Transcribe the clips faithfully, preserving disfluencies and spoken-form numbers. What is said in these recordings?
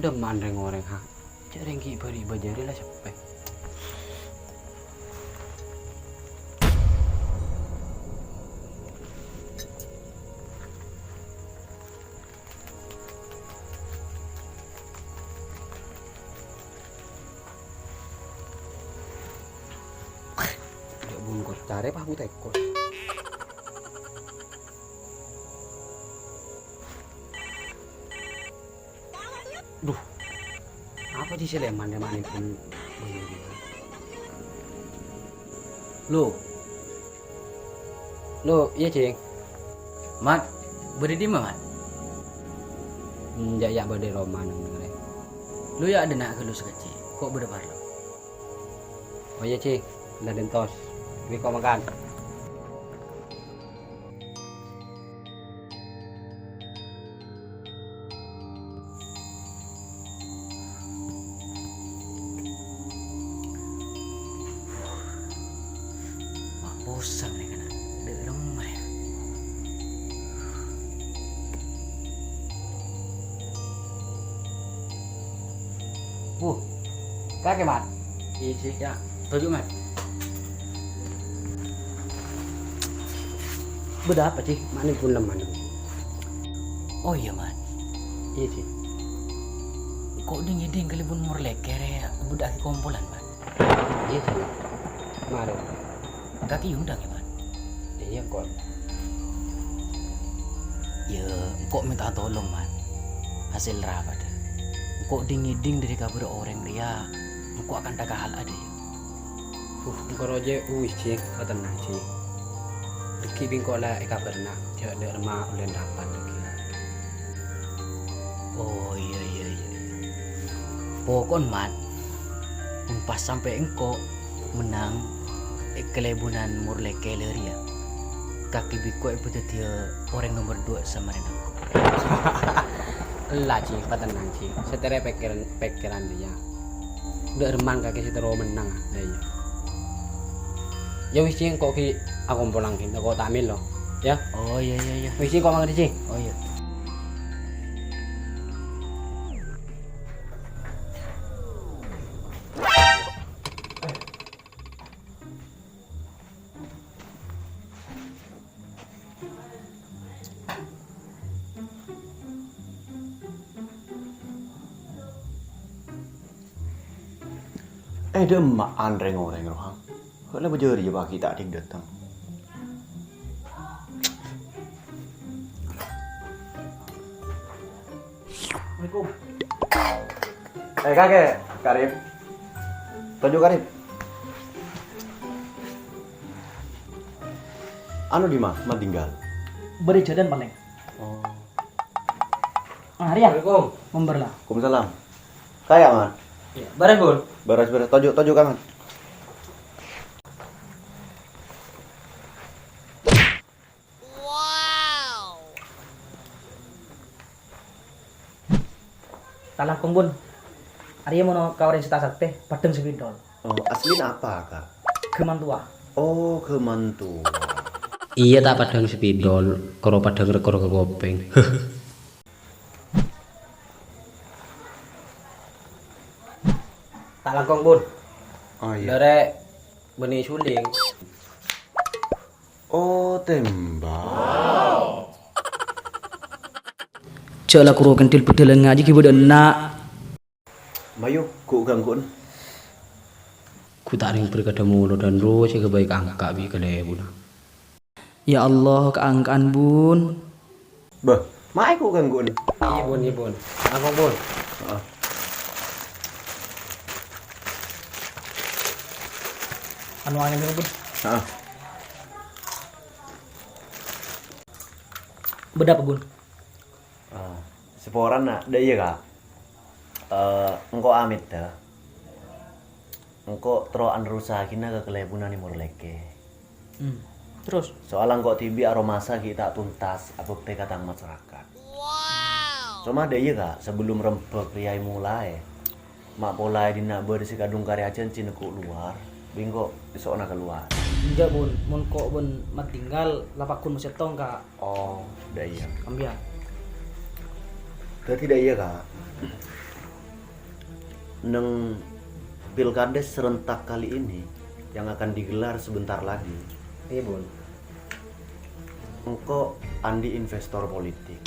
Dâ' emma' rèng-orèng, ha? Jhâ' rèng ghi' bâri' bâjâri la seppè. Jhâ' bungkos, carè pa butèkos. Duh, apa jiyâ sè lèman, lèman pon. Lo. Lo, iyâ, Cing. Mat, bâdâ è dimma, Mat? Enjâ', yâ, bâdâ è roma neng-, neng rè. Lo, yâ, adâna' ghâllu sakejjhi', ko' bâdâ parlo. Oh, iyâ, Cing, la dâ' entos. Bi' ko' makan. Maposa mereka na. Dek lemah ya. Wuh, kakek, Mat. Iya, Cik, ya. Toju', Mat. Bâdâ apa, Ci? Ma'na pon lemman. Oh, iyâ, Mat. Iyâ, Ci. Ko' dhing-ngèdhing kalèbun Morlèkè rè bâdâ'âghi kompolan, Mat. Iyâ, Ci. Mara. Kakè èondang, yâ, Mat? Iyâ, Kon. Yâ, engko' mènta tolong, Mat. Hasèl rapadhâ. Engko' dhing-ngèdhing dâri kabhârrâ orèng rèya, engko' akantha kahala'â, dâ' iyâ. Uh, engko' rowa jiyâ, wis, Cing, patennang, Cing. Dhâggi' bi' engko' la èkabhârrâ, jhâ' dâ' remma ollè rapat dhâggi'. Oh, iyâ, iyâ, iyâ, iyâ. Poko'en, Mat, mon pas sampè' engko' mennang è kalèbunan Morlèkè la rèya, kakè bi' engko' èpadhâddhiyâ orèng nomer duwâ' samarèna engko'. Ella, Cing, patennang, Cing. Satèya pèkkèran, pèkkèran rèya. Dâ' remma kakè sè terro mennang, ah. Lah, iyâ. Yâ wis, Cing, engko' ghi' akompolang ghi', engko' ta' mèlo, yâ. Oh, iyâ, iyâ, iyâ. Wis, Cing, engko' mangkat, Cing. Oh, iyâ. Eh, dâ' emma' anrèng-orèng rowa. Kok la bâjâri yâ pagi ta' dhing dâteng. Assalamualaikum. Eh, kakè, Karim. Toju', Karim. Anu, dimma, Mat Dinggal? Bâri' jhâlân palèng. Oh. Ah, rèya. Assalamualaikum. Member lah. Waalaikumsalam. Kaya, Mat? Iya, bârâs, Bun. Bârâs, bârâs. Toju', toju', Kaman. Talangkong, Bun. Arèya mon ka orèng sè ta' saktè, padhâng spidol. Oh, aslina apa, Kak? Ghâmantowa. Oh, ghâmantowa. Iyâ, ta' padhâng spidol, karo padhâng rèkor ka kopèng. Talangkong, Bun. Oh, iyâ. Dârè bânnè suling. Oh, tembak. Jhâ' la koro kendhil bhâdhâlân ngajhi ghi' bâdâ enna'. Mayu, ghu' ganggu'na. Ghu' ta' rèng bâri' kadhâ molodhân rowa sè ghâbây kaangka' bi' kalèbunna. Ya Allah, kaangka'an, Bun. Bâh, mayu ghu' ganggu'na. Iyâ, Bun, iyâ, Bun. Langkong, Bun. Heeh. Anu, angèn, Bun. Heeh. Bâdâ apa, Bun? Ah, saporana, dâ' iyâ, Kak. Eh, engko' amèt, dâ. Engko' terro anerrossaghina ka kalèbunna Morlèkè. Hmm. Terros? Soalla engko' dhibi' aromasa ghi' ta' tuntas abhâktè ka tang masarakat. Coma dâ' iyâ, Kak, sabellunna rembhâk rèya èmolaè. Ma' pola è dinna' bâdâ sè kadhung karè ajhânjhi neggu' lowar, bi' engko' èso'na kalowar. Enjâ', Bun. Mon ko' bân Mat Dinggal, la pagghun masèttong, Kak. Oh, dâ' iyâ. Ambiyân. Dhâddhi dâ' iyâ, Kak. Neng pilkades serentak kali ini yang akan digelar sebentar lagi, Iya, Bun. Engko' andi' investor politik.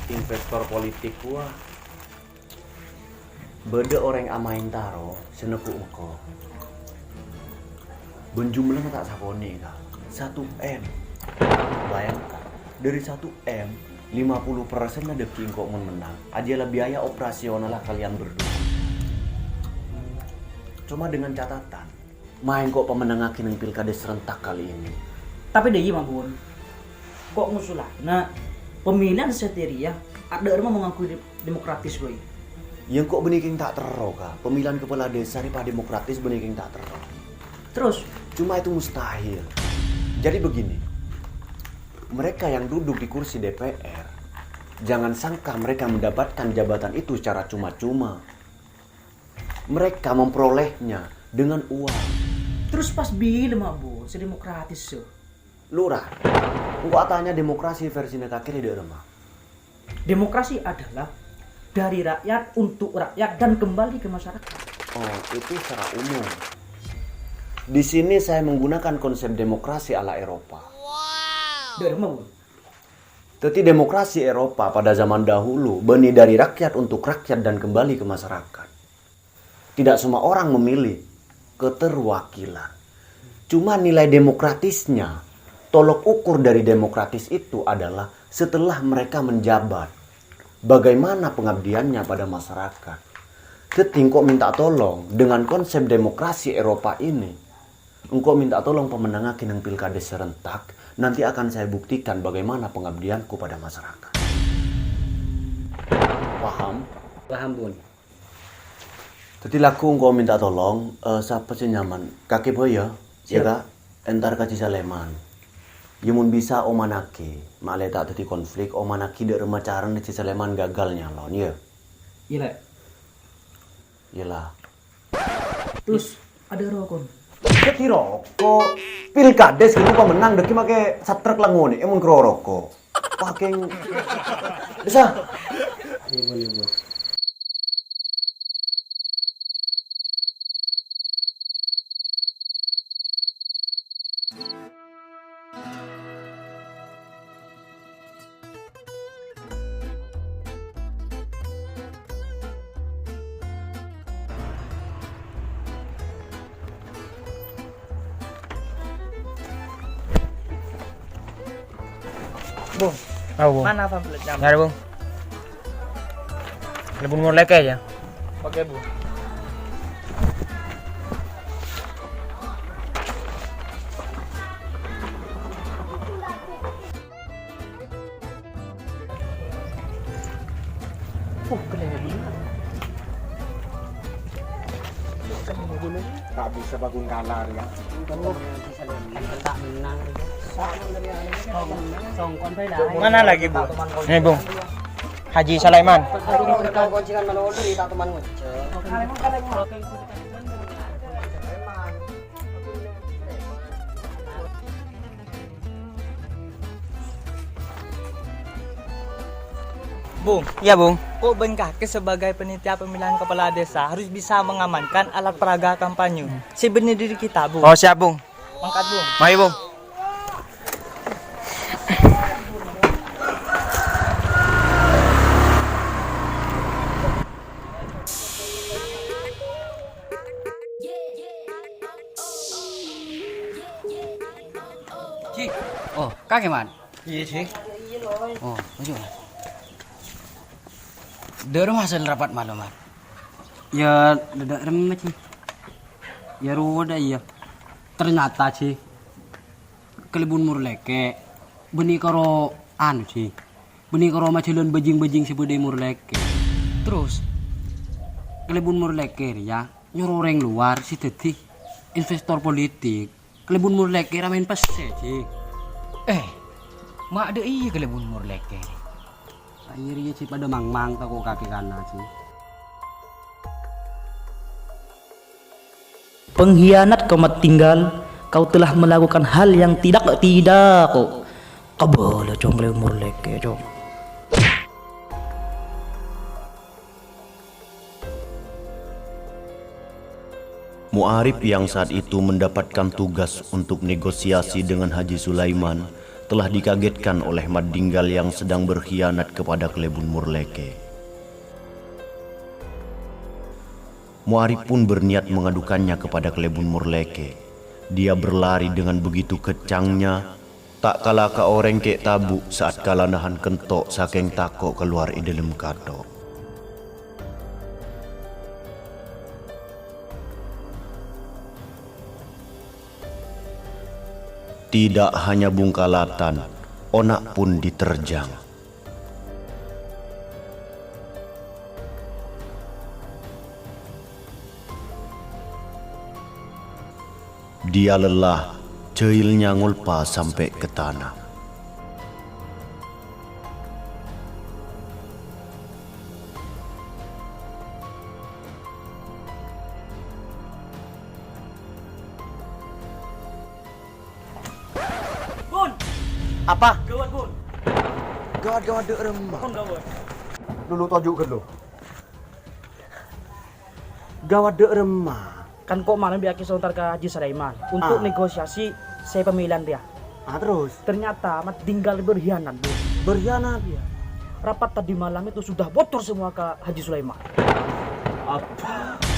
Investor politik kuwa bâdâ orèng amaèn taro sè neggu' engko'. Bân jumlana ta' sakonè', Ka'. Satu M. Bayangkan, dâri satu M, lima puluh persenna dâgghi' engko' mon mennang, ajiyâ la biaya operasional la kalian berdua. Cuma dengan catatan, ma' engko' pamennangngaghi neng pilkada serentak kali ini. Tapè dâ' iyâ, Bun. Ko' ngusulana pemilihan satèya rèya adâ' rèma mangangghuy demokratis, boy. Ya, engko' bânnè kèng ta' terro, Ka. Pemilihan kepala desa rè pa demokratis bânnè kèng ta' terro. Terus? Cuma itu mustahil. Jadi begini, mereka yang duduk di kursi D P R, jangan sangka mereka mendapatkan jabatan itu secara cuma-cuma. Mereka memperolehnya dengan uang. Terus pas bilâ, Bun, sè demokratis, so? Lurah, engko' atanya demokrasi versina kakè rè dâ' rèma? Demokrasi adalah dari rakyat untuk rakyat dan kembali ke masyarakat. Oh, itu secara umum. Di sini saya menggunakan konsep demokrasi ala Eropa. Dâ' rèma, Bun? Dhâddhi, demokrasi Eropa pada zaman dahulu bânnè dari rakyat untuk rakyat dan kembali ke masyarakat. Tidak semua orang memilih keterwakilan. Cuma nilai demokratisnya, tolok ukur dari demokratis itu adalah setelah mereka menjabat, bagaimana pengabdiannya pada masyarakat. Dhâddhi, engko' minta tolong, dengan konsep demokrasi Eropa ini, engko' minta tolong pamennangngaghi neng pilkada serentak, nanti akan saya buktikan bagaimana pengabdianku pada masyarakat. Paham? Paham, Bun. Dhâddhi, lagghu' engko' minta tolong, eh, sapa sè nyaman? Kakè Boy, ya? Ya, Siap. Ka'? Entar ka Haji Saleman. Ya, mon bisa, omannaghi. Ma'lè ta' dhâddhi konflik, omannaghi dâ' rèma carana Haji Saleman gagal nyalon, ya? Iyâ, Lè'. Iyâ, la. Terus, adâ' roko'. Dhâddhi roko'. Pilkades ghâllu pamennang, dâgghi' makè satrek la ngonè'è mon kèra roko'. Wah, kèng. Bisa. Iya, boleh, Bos. Bung. Apa, Bung? Mana pamfletnya? Nggak ada, Bung. Kalèbun Morlèkè, ya? Oke, Bung. Uh, kena guna. Kena guna. Tak bisa bagun kalah, ya. Kamu bisa menang, tak menang. Songkon beda. Mana lagi, Bu? Nih, Bung. Haji Sulaiman. Kalau kita goncengan manual dari tak teman ngecek. Bung. Iya, Bung. Ko' bân kakè sebagai panitia pemilihan kepala desa harus bisa mengamankan alat peraga kampanye. Sè bânnè dâri kita, Bung. Oh, siap, Bung. Mangkat, Bung. Mari, Bung. Ji. Oh, kakè, Man? Iya, Ji. Oh, maju, Man. Dâ' remma hasèl rapat malem, Man? Ya, dâ' remma, Ji. Ya, rowa dâ' iyâ. Ternyata, Ji, Kalèbun Morlèkè bânnè karo, anu, Ji, bânnè karo majâlân bajing-bajing sè bâdâ è Morlèkè. Terus? Kalèbun Morlèkè rèya nyoro orèng lowar sè dhâddhi investor politik. Kalèbun Morlèkè rèya maèn pèssè, Ji. Eh, ma' dâ' iyâ Kalèbun Morlèkè. Akhirnya, Ji, padâ mangmang tako' kakè kana, Ji. Pengkhianat kau mat tinggal, kau telah melakukan hal yang tidak-tidak, kok. Kabâlâ, Cong, Kalèbun Morlèkè, Cong. Mu'arif yang saat itu mendapatkan tugas untuk negosiasi dengan Haji Sulaiman telah dikagetkan oleh Madinggal yang sedang berkhianat kepada Kalèbun Morlèkè. Mu'arif pun berniat mengadukannya kepada Kalèbun Morlèkè. Dia berlari dengan begitu kencangnya, ta' kala ka orèng kè' tabu' sa'at kala nahan kento' sakèng tako' kalowar è dâlem kathok. Tidak hanya bungkalatan, ona' pun diterjang. Dia lelah, jailnya ngolpa sampai ke tanah. Bun! Apa? Gawat, Bun! Gawat, gawat, dek remma. Bun, gawat. Dulu toju' ghâllu. Gawat, dek remma. Kan ko' malem bi' Aki Sontar ka Haji Sulaiman untuk Ah. negosiasi sè pemilihan dia. Ah, terus? Ternyata Madinggal berkhianat, Bun. Berkhianat? Iya. Rapat tadi malam itu sudah bocor semua ke Haji Sulaiman. Apa?